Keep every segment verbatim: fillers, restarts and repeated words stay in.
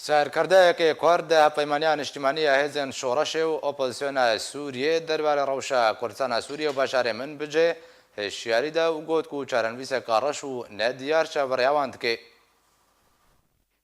Serkirdeyekê Kurd di Hevpeymaniya Niştimanî ya Hêzên Şoreşê û Opozisyona Sûriyê derbarê rewşa Kurdistana Sûriyê û bajarê Minbicê hişyarî da û got ku çarenivîseke reş û nediyar çaverêya wan dike.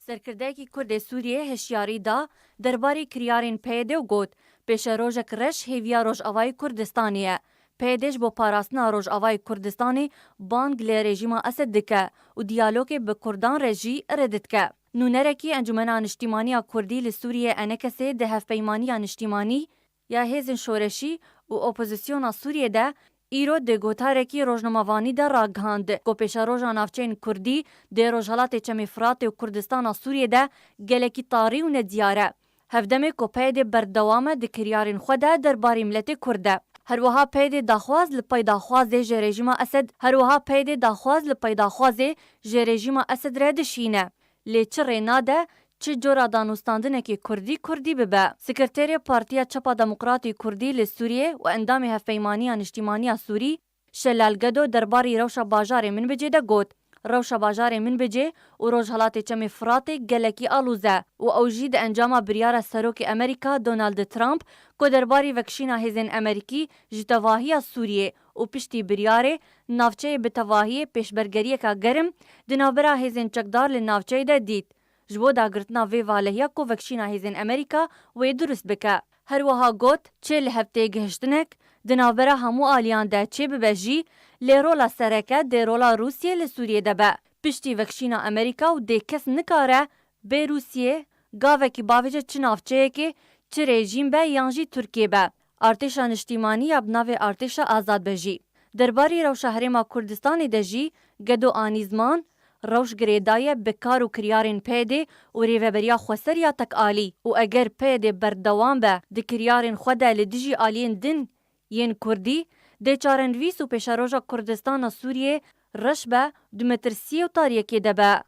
Serkirdeyekî Kurd ê Sûriyê hişyarî da derbarê kiryarên P Y D û got, pêşerojek reş hêviya Rojavayê Kurdistanê ye. P Y D ji bo parastina Rojavayê Kurdistanê bang li rejîma Esed dike û diyalogê bi Kurdan re jî red dike. Nûnerekî Encûmena Niştîmanî ya Kurdî li Sûriyê, ENKS'ê, di Hevpeymaniya Niştîmanî ya Hêzên Şoreşî û Opozisyona Sûriyê de îro di gotarekî rojnamevanî de ragihand ku pêşeroja navçeyên Kurdî di Rojhelatê Çemê Firatê û Kurdistana Sûriyê de gelekî tarî û nediyar e. Hevdemê ku P Y D berdewam e di kiryarên xwe de derbarê miletê Kurd de. Her wiha P Y D daxwaz li pey daxwazê ji rejîma Esed, her wiha P Y D daxwaz li pey daxwazê ji rejîma Esed re dişîne. Lê çi rê nade, çi cora danûstandinekê Kurdî, Kurdî bibe. Sekreterê Partiya Çepa Demokratî Kurdî li Sûriyê û endamê Hevpeymaniya Niştîmaniya Sûrî, Şelal Gedo derbarî rewşa bajarê Minbicê de got, Rewşa bajarê Minbicê û Rojhelatê Çemê Firatê gelekî alûz e û ew jî di encama biryara Serokê Amerîka Donald Trump ku derbarî vekişîna hêzên Amerîkî ji tevahiya Sûriyê û piştî biryarê navçeyê bi tevahiyê pêşbergeriyeka germ di navbera hêzên çekdar li navçeyê de dît. Ji bo dagirtina vê valehiya ku vekişîna hêzên Amerîka wê durust bike. Her wiha got, çi li hev têgihiştinek di navbera hemû aliyan de çêbibe jî, lê rola sereke dê rola Rûsiyê li Sûriyê de be. Piştî vekişîna Amerîka û dê kes nikare bê Rûsiyê gavekî bavêje çi navçeyekê, çi rejîm be yan jî Tirkiye be. Artêşa niştîmanî ya bi navê Artêşa Azad be jî. Derbarî rewşa Herêma Kurdistanê de jî Gedo anî ziman, rewş girêdayî ye bi kar û kiryarên P Y D û Rêveberiya Xweser ya Tekalî û eger P Y D berdewam be di kiryarên xwe de li dijî aliyên din yên Kurdî, dê çarenivîs û pêşeroja Kurdistana Sûriyê reş be, di metirsiyê û tariyekê de be.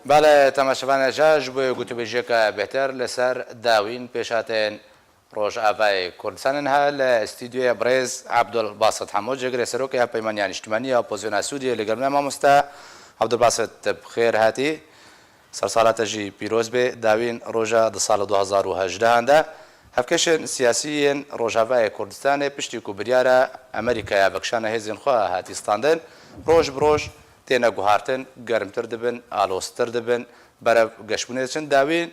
Belê, temaşevanê hêja, ji bo gotûbêjiyeke bêhtir li ser dawîn pêşhatên Rojavayê Kurdistanê niha li stûdyoyê birêz Abdulbasit Hemo, cihgirê serokê Hevpeymaniya Niştimanî ya Opozisyona Sûriyê, li gel me. Mamoste Abdulbasit, bi xêr hatî. Sersala te jî pîroz bê. Dawîn roja di sala du hezar û hejdehan de hevkêşên siyasî yên Rojavayê Kurdistanê piştî ku biryara Amerîkaya vekişana hêzên xwe hatî standin, roj bi roj têne guhartin, germtir dibin, aloztir dibin, berev geşbûnê diçin. Dawîn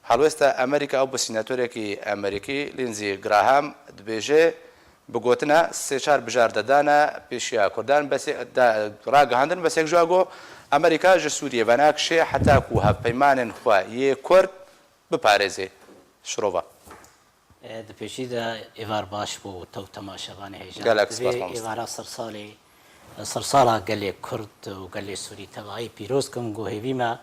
helwêsta Amerîka ew bi sînatorekî Amerîkî Lindsey Graham dibêje, bi gotina sê çar bijar de dane pêşiya Kurdan, besê, da, ragihandin, besêk ji wa got, Amerîka ji Sûriyê venakişê heta ku hevpeymanên xwe yê Kurd biparêzê. Şirova. E, di pêşî de êvar baş bo te û temaşevanê hêja. Gelek spas mamoste. Êvara sersalê, sersala gelê Kurd û gelê Sûrî tevayî pîroz kim, ku hêvî me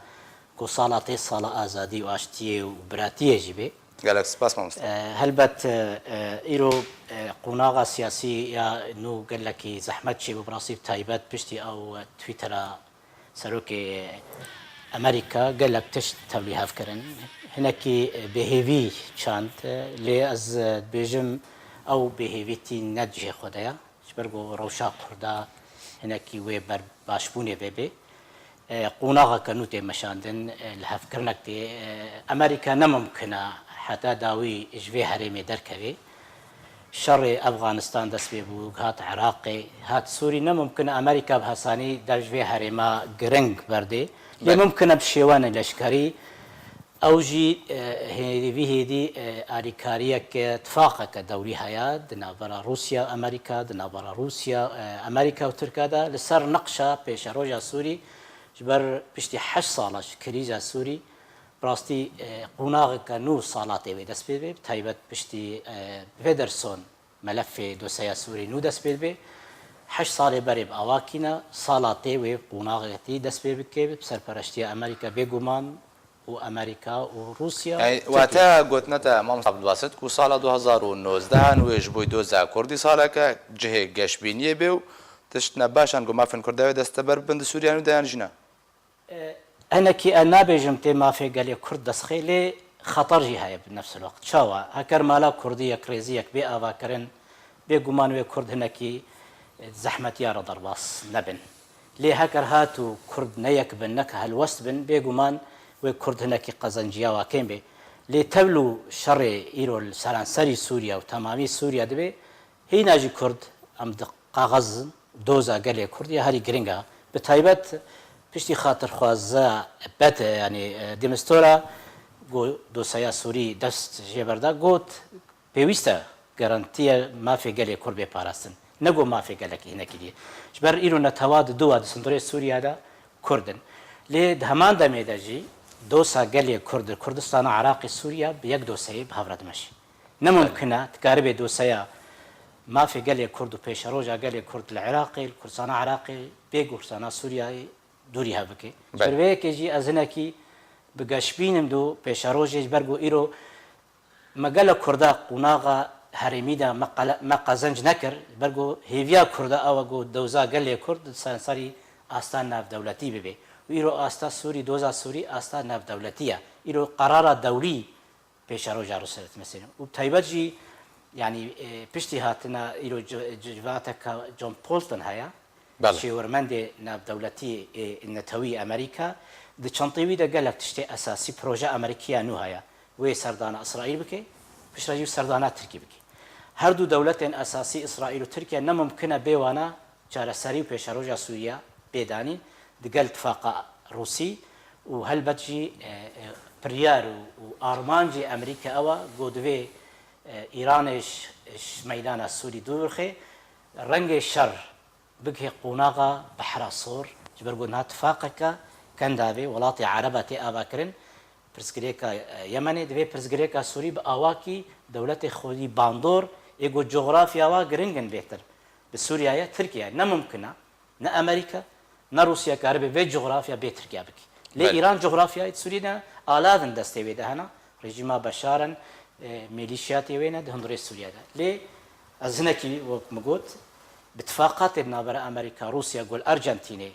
ku sala tê sala azadî û aştiyê û biratiyê jî bê. Gelek spas mamoste. E, helbet, e, îro, e, qonaxa siyasî ya nû gelekî zehmet çêbû, bi rastî bi taybet piştî ew Twittera serokê Amerîka gelek tişt tevlîhev kirin. Hinekî bêhêvî çand, lê ez dibêjim ew bêhêvîtî ne di cihê xwe de ye. Ji ber ku rewşa Kurda hinekî wê ber başbûnê vê bê. E, qonaxeke nû tê meşandin, e, lihevkirinek tê. E, Amerîka ne mimkin e heta dawî ji vê herêmê derkeve. Şerê Efxanistan dest pê bû, hat Iraqê, hat Sûrî. Ne mimkin e Amerîka bi hesanî dev ji vê herêma giring berdê. Lê mimkin e bi şêwene leşkerî. Ew jî, e, hêdî, vî hêdî, e, alîkariyeke, tifaqeke dewrî heye di navbera Rûsya, Amerîka, di navbera Rûsya, e, Amerîka û Tirka de li ser niqşa pêşeroja Sûrî ji ber piştî heşt sala ji krîza Sûrî, bi rastî, e, qonaxeke nû salatê wê dest pê dibe, bi taybet piştî, e, Federson melefê dosyeya Sûrî nû dest pê dibe. Heşt salê berê bi awakî ne, sala tê wê qonaxekî dest pê bike, bi serpereştiya Amerîka bêguman û Amerîka û Rûsya û Tirkiye. Wate gotina te, Mamosta Abdulbasit, ku sala du hezar û nozdeh an wê ji bo doza Kurdî saleke cihê geşbîniyê bê û tişt ne baş an ku mafên Kurda wê desteber bibin di Sûriye nû de yan jî ne? E, hinekî ez nabêjim tê mafê gelê Kurd destxê, lê xeter jî heye bi nefs el waqt. Çawa? Heker mala Kurdî yekrêziyek bê avakirin, bêguman wê Kurd hinekî, e, zehmetiya re derbas nebin. Lê heker hat û Kurd ne yek bin, ne ki helwest bin, bêguman wê Kurd hinekî qezenciya wa kêm bê. Lê tevlû şerê îro li seranserî Sûriye û temamî Sûriye dibê, hîna jî Kurd em di kaxez in, doza gelê Kurd ya herî giring a. Bi taybet piştî xatirxwaza bet, yanî, e, de Mistura, ku dosyaya Sûrî dest jê berda, got, pêwîst e garantiye mafê gelê Kurd bê parastin. Ne ku mafê gelekî hinekî dî. Ji ber îro netewa di dû a di sindorê Sûriye de Kurd in. Lê di heman demê de jî dosa gelê Kurd di Kurdistana Iraqê Sûriye bi yek doseyê bi hev re dimeşî. Ne mumkin e, dikaribê doseya mafê gelê Kurd û pêşeroja gelê Kurd li Iraqê, li Kurdistana Iraqê, bê ku Kurdistana Sûriyeyê dûrî hev bike. Ji ber Belê. vê yekê jî ez hinekî bi geşbîn im do pêşerojê, ji ber ku îro me gelek Kurda qonaxa herêmî de me qele-, me qezenc nekir, ji ber ku hêviya Kurda ew e ku dewza gelê Kurd di seranserî asta navdewletî bibe. Û îro asta Sûrî, doza Sûrî asta navdewletî ye. Îro qerara dewlî pêşeroja Rûsya dimeşîne. Û bi taybet jî, yanî, e, piştî hatina îro ci-, civateke John Bolton heye, Belê. şêwirmendê navdewletî ê netewî Amerîka, di çentê wî de gelek tiştê esasî, proje Amerîkiya nû heye. Wê serdana Îsraîl bike, piştre jî serdana Tirkî bike. Her du dewletên esasî Îsraîl û Tirkiye ne mumkin e bê wana çareserî û pêşeroja Sûriye bê danîn digel tifaqa Rûsî û helbet jî, e, e, piryar û, û armancê Amerîka ew e ku divê, e, Îranê ji, ji meydana Sûrî dûr bixê, rengê şer bigihê qonaxa Behra Sor, ji ber ku niha tifaqeke Kendavê, welatê Ereba tê avakirin, pirsgirêka, e, Yemenê, divê pirsgirêka Sûrî bi awakî dewletê xwedî bandor, ê ku cografya wa giring in bêtir. Bi Sûriye ye, Tirkiye ye. Ne mumkin e, ne Amerîka, ne Rûsya karibe vê cografya bê Tirkiye bike. Lê Belê. Îran cografyayê di Sûriyê de alav in destê wê de hene. Rejîma Beşar in, e, mêlîşiyatê wê ne di hundirê Sûriye de. Lê ez hinekî, wek min got, bi tifaqatê di navbera Amerîka, Rûsya, gol Arjantînê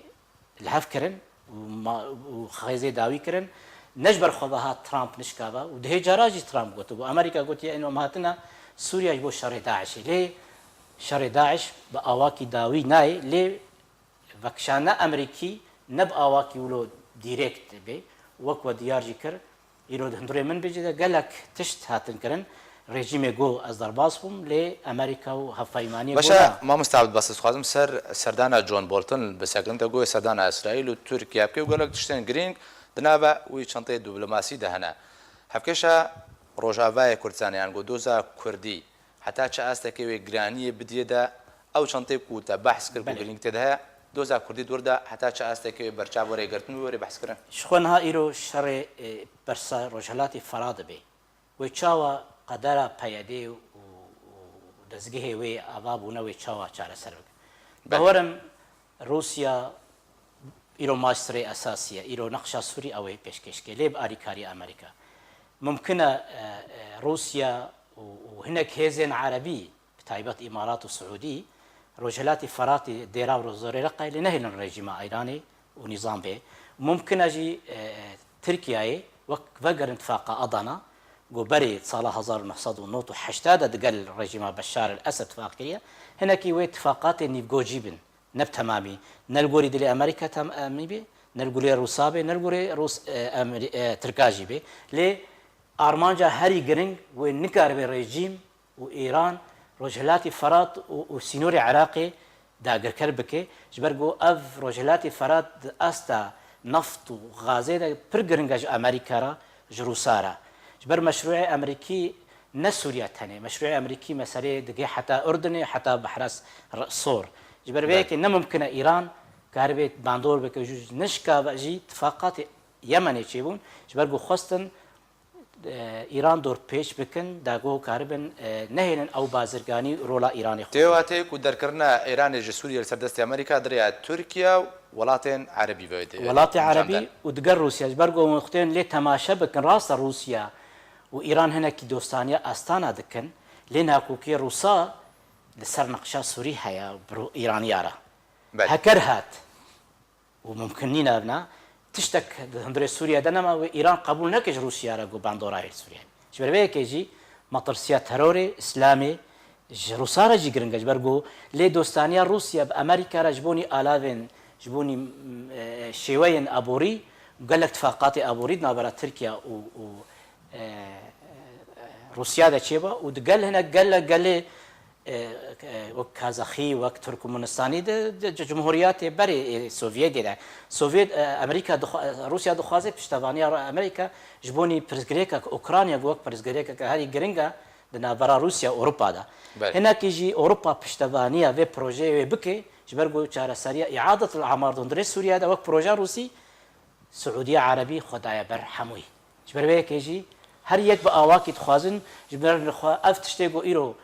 li hev kirin û ma-, û xêzê dawî kirin. Ne ji ber xwe ve hat Trump nişka ve û dihê cara jî Trump gotibû. Amerîka gotiye, ên em hatine Sûriye ji bo şerê DAIŞê. Lê şerê DAIŞ bi awakî dawî nayê, lê vekişandina Amerîkî ne bi awakî wilo dîrekt bê, wek we diyar jî kir, îro di hundirê min bêje de gelek tişt hatin kirin. Rejîmê got ez derbas bûm, lê Amerîka û hevpeymaniyê got Başa, na. Mamosta Abdulbasit, dixwazim ser serdana John Bolton bisekinin. Te got serdana Îsraîl û Tirkiye bike û gelek tiştên girîng di nava wî çenteyê diplomasî de hene. Hevkêşa Rojavayê Kurdistanê, yan got doza Kurdî, heta çi astekê wê giraniyê bidiyê de ew çenteyê ku te behs kir ku Belê. girîng tê de heye, doza Kurdî dûr de heta çi astekê wê berçav were girtin û were behs kirin? Ji xwe niha îro şerê, e, bersa Rojhilatê Ferat dibê. Wê çawa qedera P Y D û, û dezgehê wê ava bûne wê çawa çareser bikin? Belê. Bawerim Rûsya îro mastirê esasî ye, îro neqşa Sûrî ew ê pêşkêş ke, lê bi alîkariya Amerîka. Mumkin e, e, e, Rûsya û, û hinek hêzên Erebî, bi taybet Îmarat û Siûdî, Rojhilatê Feratê dêra û zorê re qey lê nehêlin rejîma Îranê û nîzam bê. Mumkin e jî, e, Tirkiyeyê wek vegerin tifaqa Adana, ku berê sala hezar û neh sed û nod û heşt de digel rejîma Beşar el Esed tifaq kiriye, hinekî wê tifaqatê nîvgocî bin. Ne bi temamî. Ne li gorî dilê Amerîka temamî bê, ne li gorî Rûsa bê, ne li gorî Rûs, e, Amerî-, e, Tirka jî bê. Lê armanca herî giring wê nikaribe rejîm û Îran Rojhilatî Ferat û, û sînorê Iraqê dagirker bike. Ji ber ku ev Rojhilatî Ferat di asta neft û gazê de pir giring e ji Amerîka re, ji Rûsa re. Ji ber meşrûê Amerîkî ne Sûriye tenê. Meşrûê Amerîkî meseleyê digê heta Urdunê, heta Behra S-, Sor. Ji ber vê Belê. yekê ne mumkin e Îran karibe bandor bike, jû nişka ve jî tifaqatê Yemenê çêbûn. Ji ber ku xwestin, e, Îran dorpêç bikin, da ku karibin, e, nehêlin ew bazirganî rola Îranê xwe. Tê watê ku derkirina Îranê ji Sûriye li ser destê Amerîka di rêya Tirkiye û welatên Erebî ve tê Welatê encam Erebî den. û digel Rûsya, ji ber ku hûn xwedên lê temaşe bikin, rast e Rûsya û Îran hinekî dostaniya Astana dikin, lê nakokiyê Rûsa li ser neqşa Sûrî heye bi Rû-, Îraniya re. Belê. Heker hat û mumkin nîne evna, tiştek di hundirê Sûriye de nema wê Îran qebûl neke ji Rûsya re ku bandora hêl Sûriye. Ji ber vê yekê jî metirsiya terorê Îslamê ji Rûsa re jî giring e, ji ber ku lê dostaniya Rûsya bi Amerîka re ji bo nî alavên ji bo nî, e, şêweyên aborî, gelek tifaqatê aborî di navbera Tirkiye û, û, e, e, Rûsya de çêba û di gel hinek gelek gelê, e, e, wek Kazaxî, wek Turkmenistanî de, de, de cumhuriyetê berê, e, Sovyetê de. Sovyet, e, Amerîka dixwa-, e, Rûsya dixwaze piştevaniya Amerîka ji bo nî pirsgirêkek Ukrayna wek pirsgirêkek herî giring e di navbera Rûsya û Ewropa de. Belê. Hinekî jî Ewropa piştevaniya vê projeyê wê bike, ji ber ku çareseriya îadetil amar di hundirê Sûriye de wek proje Rûsî, Siûdiya Erebî xwe daye ber hemûyî. Ji ber vê yekê jî her yek bi awakî dixwazin, ji ber xwe ev tiştê ku îro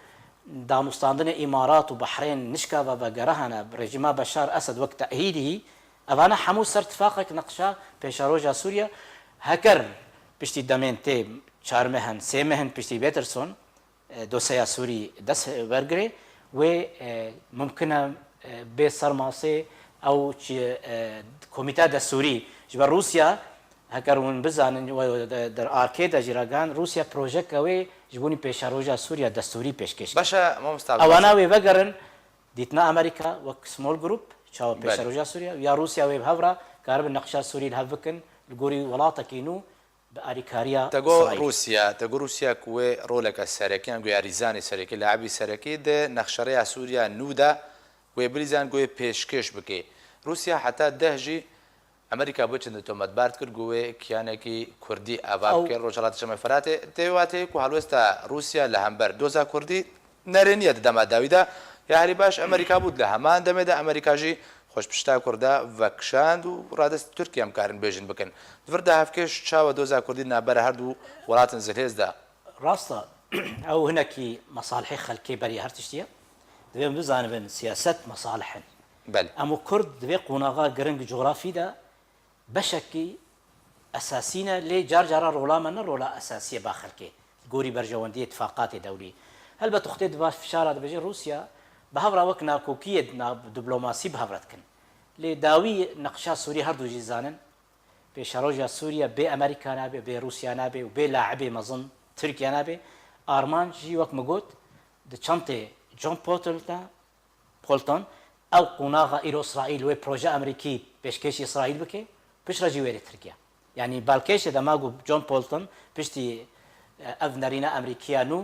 danûstandinê Îmarat û Behrên nişka ve vegere hene, rejîma Beşar Esed wek tehîdî, evana hemû ser tifaqek neqşa pêşeroja Sûriye, heker piştî demên tê çar meh in, sê meh in piştî Peterson, e, dosyeya Sûrî dest wergirê, wê, e, mumkin e, e, bê ser masê ew çi, e, komîteya destûrî ji ber Rûsya, heker hûn bizanin, we de, der arkê de jî ragihan, Rûsya projeke wê ji bo nî pêşeroja Sûriya destûrî pêşkêş kir. Baş e, mamosta Ewana Abdulbasit. Wê vegerin dîtina Amerîka wek small group, çawa Belê. Pêşeroja Sûriya, ya Rûsya wê bi hev re karibin neqşa Sûrî li hev bikin, li gorî welatekî nû bi alîkariya Te got Îsraîl. Rûsya, te got Rûsya ku wê roleke sereke, yan ku ya rîzanê sereke, laibî sereke di nexşereya Sûriya nû de wê bilîzan ku wê pêşkêş bike. Rûsya heta deh jî Amerîka bo çi di tometbar dikir ku wê kiyanekî Kurdî ava Ew bike Rojhilata Çemê Feratê. Tê watê ku helwesta Rûsya li hember doza Kurdî nerêniye di dema dawî de. Ya herî baş Amerîka bû, di heman demê de Amerîka jî xwe ji pişta Kurda vekişand û radest Tirkiye em karin bêjin bikin. Di vir de hevkêş çawa doza Kurdî navbera her du welatin zilhêz de? Rast e, ew hinekî mesalihê xelkê beriya her tiştî ye. Divê em bizanibin siyaset mesalih in. Belê. Em û Kurd di vê qonaxa giring cografî de beşekî esasî ne, lê car cara rola me ne rola esasî ye ba xelkê. Gorî berjewendiyê tifaqatê dewlî. Helbet wextê di va fişara dibêje Rûsya, bi hev re wek nakokiyê na-, diplomasî bi hev re dikin. Lê dawî neqşa Sûrî her du jî zanin. Pêşeroja Sûriye bê Amerîka nabe, bê Rûsya nabe û bê laibê mezin Tirkiye nabe. Armanc jî wek min got, di çentê John Bolton de, Bolton, ew qonaxa îro Îsraîl wê proje Amerîkî pêşkêşî Îsraîl bike, piştre jî wêrê Tirkiye. Yanî balkêşê dema ku John Bolton piştî, e, ev nerîna Amerîkiya nû,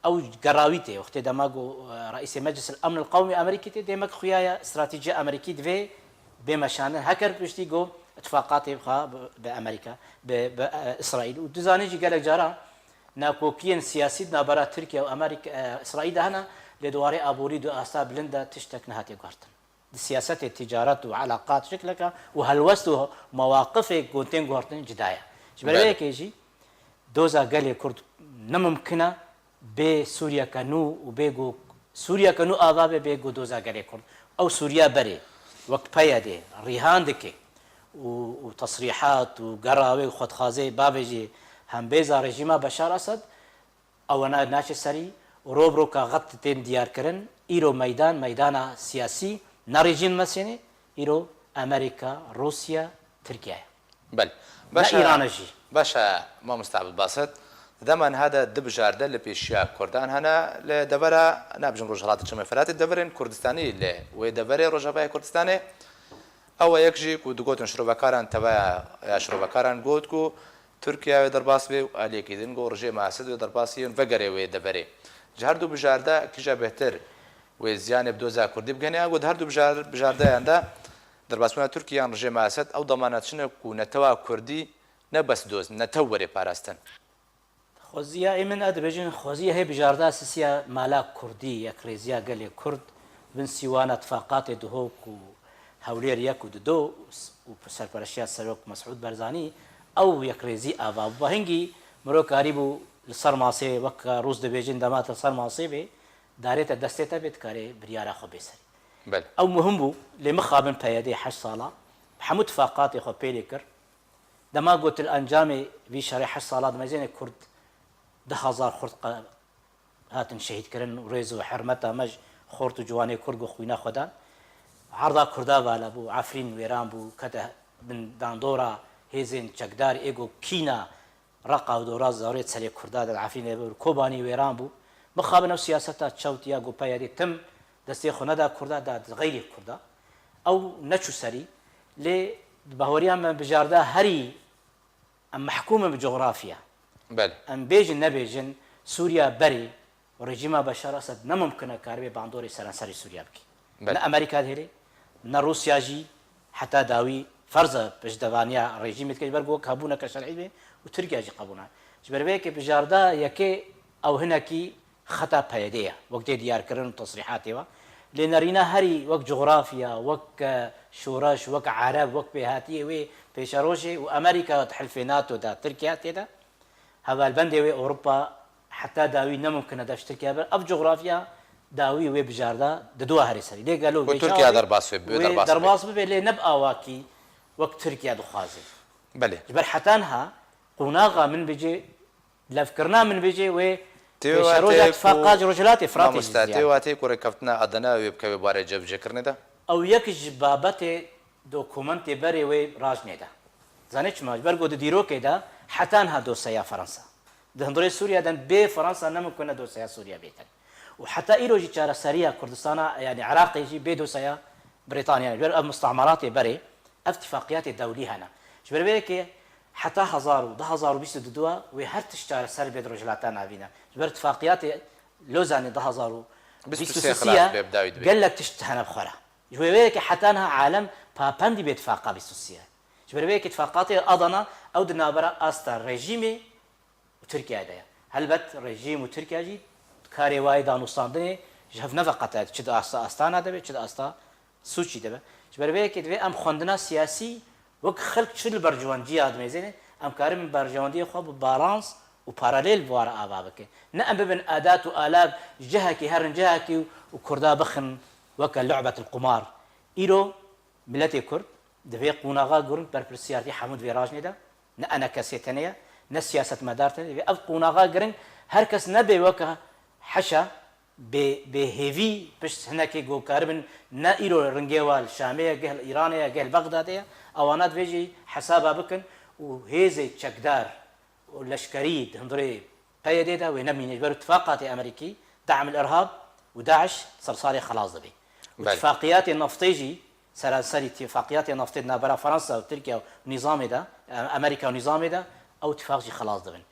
ew gerawî tê. Wextê dema ku, e, Reîsê Meclis el Emn el Qewmî Amerîkî tê, demek xuya ye stratejî Amerîkî divê bê meşandin. Heker piştî ku îtifaqatê xwe bi, bi Amerîka, bi, bi, e, Îsraîl. Û dizanî jî gelek cara nakokiyên siyasî di navbera Tirkiye û Amerîka, e, Îsraîl de hene, lê di warê aborî di asta bilind de tiştek nehatiye guhertin. Di siyasetê ticaret û eleqat şikleke û helwest û mewaqifê ku tên guhertin cida ye. Ji ber Belê. Vê yekê jî doza gelê Kurd ne mimkin e bê Sûriyeke nû û bê ku Sûriyeke nû ava be, bê ku doza gelê Kurd. Ew Sûriya berê wek P Y D rîhan dike û, û tesrîhat û gera wê û xwedxwazê bavêjî hembêza rejîma Beşar Esed, ewana naçe serî û rov roka xet tên diyarkirin. Îro meydan, meydana siyasî ne rejîm mesênê, îro Amerîka, Rûsya, Tirkiye ye. Bel. Ne Baş e, Îran e jî. Baş e, mamosta Abdulbasit. Di dema niha de du bijarde li pêşiya Kurdan hene. Li devera, nabêjim Rojhilata Çemê Feratê, deverên Kurdistanî li wê deverê Rojavayê Kurdistanê. Ew e yek jî ku digotin şirovekaran, teveya ya şirovekaran got ku Tirkiye wê derbas bê û aliyekî din ku rejîma Esed wê derbas yên vegerê wê deverê. Ji her du bijarde kîja bêhtir wê ziyanê bi doza Kurdî bigihîne, ya ku di her du bijar-, bijardeyan de derbasbûna Tirkiye yan rejîma Esed ew demane çi ne ku netewa Kurdî ne bes doz, netew were parastin? Xweziya ê min, e dibêjin, xweziya hê bijarda sisiya mala Kurdî, yekrêziya gelê Kurd, bin sîwana tifaqatê Duhok û Hewlêr yek û dido û serpereştiya Serok Mesûd Barzanî, ew yekrêzî ava bû. Hingî mirov karîbû li ser masê, wek Rûs dibêjin, dema te li ser masê bê, darê te destê te bê, dikarê biryara xwe bê serî. Belê. Ew muhim bû, lê mixabin P Y D heşt sala bi hemû tifaqatê xwe pêlê kir. Dema got li encamê vî şerê heşt sala de mezênê Kurd du hezar xurt qe-, hatin şehîd kirin û rêz û hurmeta me ji xort û ciwanê Kurd got xwîna xwe dan. Erda Kurda vala bû, Efrîn wêran bû, kete bin dandora hêzên çekdar ê got kîna Reqa û dora zarê serê Kurda de Efrînê bû, Kobanî wêran bû. Mixabin ew siyaseta çewt ya got P Y D tim destê xwe neda Kurda, da xeyrî Kurda. Ew neçû serî, lê bahweriya me bijarda herî em mehkûm in bi coxrafya. Belê. Em bêjin nebêjin, Sûriya berê û rejîma Beşar Esed ne mumkin e karibê bandorê seranserî Sûriya bike. Belê. Ne Amerîka dihêlê, ne Rûsya jî heta dawî ferz e piştevaniya rejîmê dike, ji ber ku wek hebûneke şerî be û Tirkiye jî qebûl nake. Ji ber vê yekê bijarda yekê ew hinekî xeta P Y D'ê ye, wek tê diyarkirin û tesrîhatê we. Lê nerîna herî wek coxrafya, wek, e, şoreş, wek ereb, wek pêhatiyê wê pêşerojê û Amerîka di hilfê nato de, Tirkiye tê de, hevalbendê wê Ewropa heta dawî ne mumkin e dev ji Tirkiye be. Ev coxrafya dawî wê bijarda didoa herê serî. Lê gelo Ku vê Tirkiye çaxê derbas wê, wê wê derbas bibe. Derbas bibe, lê ne bi awakî wek Tirkiye dixwaze. Belê. Ji ber heta niha qonaxa min bêje, levkirina min bêje wê Tê pêşeroja watê tifaqa ku ji Rojhilatê Firatê jî Mamoste, tê ziyan. Watê ku rêkeftina Adana wê bikeve barê cebcêkirinê de? Ew yek ji babetê dokumentê berê wê rajnê de. Zanê çima? Ji ber ku di dîrokê de heta niha doseya Fransa. Di hundirê Sûriye de bê Fransa ne mumkin e doseya Sûriye bêtin. Û heta îro jî çareseriya Kurdistana, yanî Iraqê jî bê doseya Brîtanya. Ji ber ev mustamaratê berê, ev tifaqiyatê dewlî hene. Ji ber vê yekê heta hezar û du hezar û bîst û du wê her tişt çareser bê di Rojhilata Navîn de. Ji ber tifaqiyatê Lozanê du hezar û bîst û sê xilas bê, bi dawî dibe. Gelek tişt hene bi xwe re. Ji wê yekê heta niha alem papendî bê tifaqa bîst û sê ye. Ji ber vê yekê tifaqatê Adana ew di navbera asta rejîmê û Tirkiyeyê de ye. Helbet rejîm û Tirkiye jî karê wayê danûstandinê ji hev neveqete, çi di asta Astana de be, çi di asta Sûçî de be. Ji ber vê yekê divê em xwendina siyasî wek xelk çi li berjewendiya dimêzêne, em karin berjewendiyê xwe bi balans û paralel bi wara ava bikin. Ne em bibin adat û alav ji cihekî herin cihekî û Kurda bixin weke lu'betil qumar. Îro Miletê Kurd di vê qonaxa giring berpirsiyartî hemû di vê rajnê de, ne enekesê tenê ye, ne siyasetmedar tenê. Divê ev qonaxa giring her kes nebe weke heşa bê, bê hêvî pişt hinekê ku karibin ne îro ringê wa li Şamê ye, geh li Îranê ye, geh li Bexdadê ye. Ewana divê jî hesaba bikin û hêzê çekdar û leşkerî di hundirê P Y D de wê nemîne. Ji ber tifaqatê Amerîkî, Daim el-Irhab û DAIŞ sersarê xelas dibe. Û Belê. Tifaqiyatê naftê jî, seranserî tifaqiyatê naftê di navbera Fransa û Tirkiye û nîzamê de, e, Amerîka û nîzamê de, ew tifaq jî xelas dibin.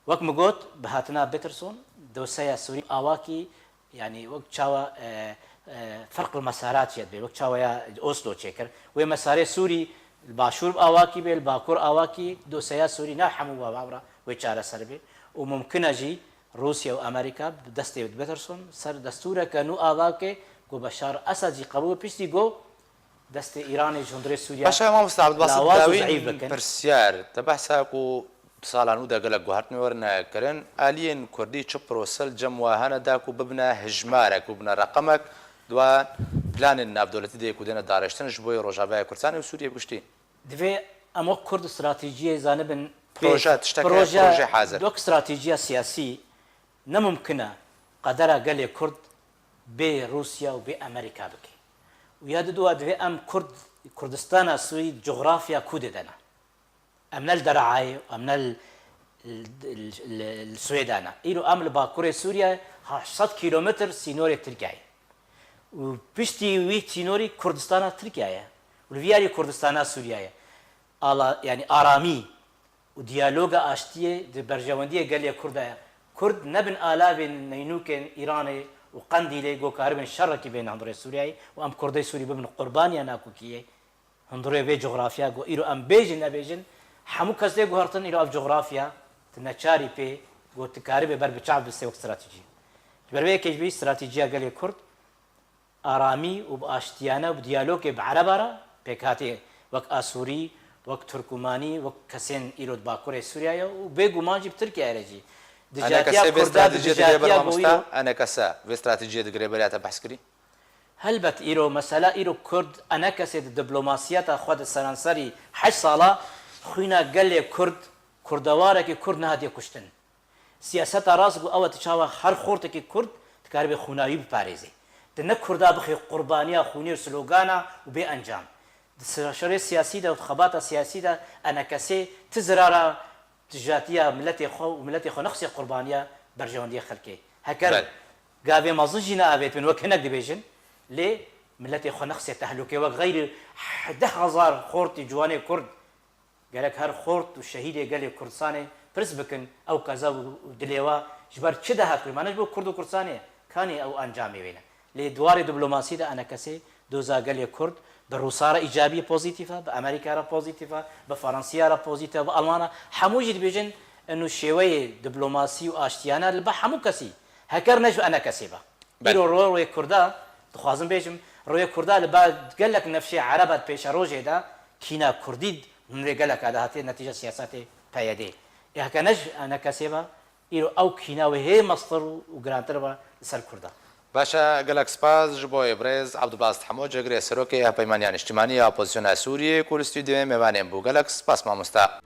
Wek min got, bi hatina Peterson, doseya Sûrî awakî Yanî wek çawa, e, e, ferq li mesarat jê dibe, wek çawa ya Oslo çêkir. Wê mesarê Sûrî li başûr awakî be, li bakur awakî, doseya Sûrî ne hemû wa bavra wê çareser be. Û mumkin e jî Rûsya û Amerîka bi destê Peterson ser destûreke nû ava bike, ku Beşar Esed jî qebûl piştî got, destê Îranê ji hundirê Sûriya Paşa Mamosta Abdulbasit lawaz û dawîn zeîf bikin. Pirsyar, te behsa ku Di sala nû de gelek guhertinê werine kirin. Aliyên Kurdî çi prosel cem wa hene da ku bibine hijmarek, bibine reqemek, di wan planên navdewletî de ku dêne darêştin ji bo yê Rojavaya Kurdistanê û Sûriyê bi giştî? Divê em wek Kurd stratejiyê zanibin, Proje, pê-, tişteke proje, proje hazir. Wek stratejiya siyasî ne mumkin e qedera gelê Kurd bê Rûsya û bê Amerîka bike. Û ya didoa divê em Kurd, Kurdistana Sûrî cografya ku de de ne. Em ne li Derayê, em ne li, li, li, li Swêda ne. Îro em li Bakurê Sûriyeyê heşt sed kîlometr sînorê Tirkiyeyê. Û piştî wî sînorî Kurdistana Tirkiyeyê. Û li vî yarî Kurdistana Sûriyeyê. Ala, yanî aramî û diyaloga aştiyê di berjewendiyê gelê Kurd de ye. Kurd nebin alavên neynûkên Îranê û Qendîlê ku karibin şerekî bêne hundirê Sûriyeyê û em Kurdê Sûrî bibin qurbaniya nakokiyê. Hundirê vê cografya ku îro em bêjin nebêjin, hemû kes tê guhertin, îro ev cografya tu neçarî pê ku tu karibê ber bi çav bistê wek stratejî. Ji ber vê yekê ji bî stratejiya gelê Kurd aramî û bi aştiyane û bi diyalogê bi Ereba re pêk hatê, wek Asûrî, wek Turkumanî, wek kesên îro di Bakurê Sûriyeyê û bêguman jî bi Tirkiyeyê re jî. Dijatiya Kurda bi dijatiya ku îro. Enekese vê stratejiyê digire beriya te behs kirî? Helbet îro mesela îro Kurd enekesê di diplomasiyeta xwe di seranserî heşt sala xwîna gelê Kurd, Kurdewarekî Kurd nehatiye kuştin. Siyaseta rast ku ew e tu çawa her xortekî Kurd dikaribê xwîna wî biparêzê. Tu ne Kurda bixê qurbaniya xwînê û slogana û bê encam. Di sira-, şerê siyasî de û di xebata siyasî de enekesê ti zirara dijatiya miletê xwe û miletê xwe nexsiye qurbaniya berjewendiyê xelkê. Heker Belê. Gavê mezin jî neavêtibin, wek hinek dibêjin, lê Miletê xwe nexsê tehlûkê wek xeyrî deh hezar xortî ciwanê Kurd. Gerek her xort û şehîdê gelê Kurdistanê pirs bikin, ew qeza û dilê we ji ber çi de hat Kurd? Mane ji bo Kurd û Kurdistanê kanî ew encamê wê ne. Lê di warê diplomasî de enekesê doza gelê Kurd bi Rûsa re îcabî pozîtîf e, bi Amerîka re pozîtîf e, bi Fransiya re pozîtîf e, bi Almana. Hemû jî dibêjin inu şêweyê diplomasî û aştiyane li be hemû kesî. Heker ne ji enekesê be. Belê. Îro ro-, royê Kurda, dixwazim bêjim, royê Kurda li ba gelek nifşê Ereba di pêşerojê de kîna Kurdî di hundirê geleka de hatiye netîca siyasetê P Y D'ê. Ê heke ne ji enekesê be, îro ew kîna wê hê mestir û, û girantir be li ser Kurda. Baş e, gelek spas ji bo wê birêz Abdulbasit Hemo, cêgirê serokê Hevpeymaniya Niştimanî ya Opozisyona Sûriyê ku li stûdyoyê mêvanên bû. Gelek spas mamosta.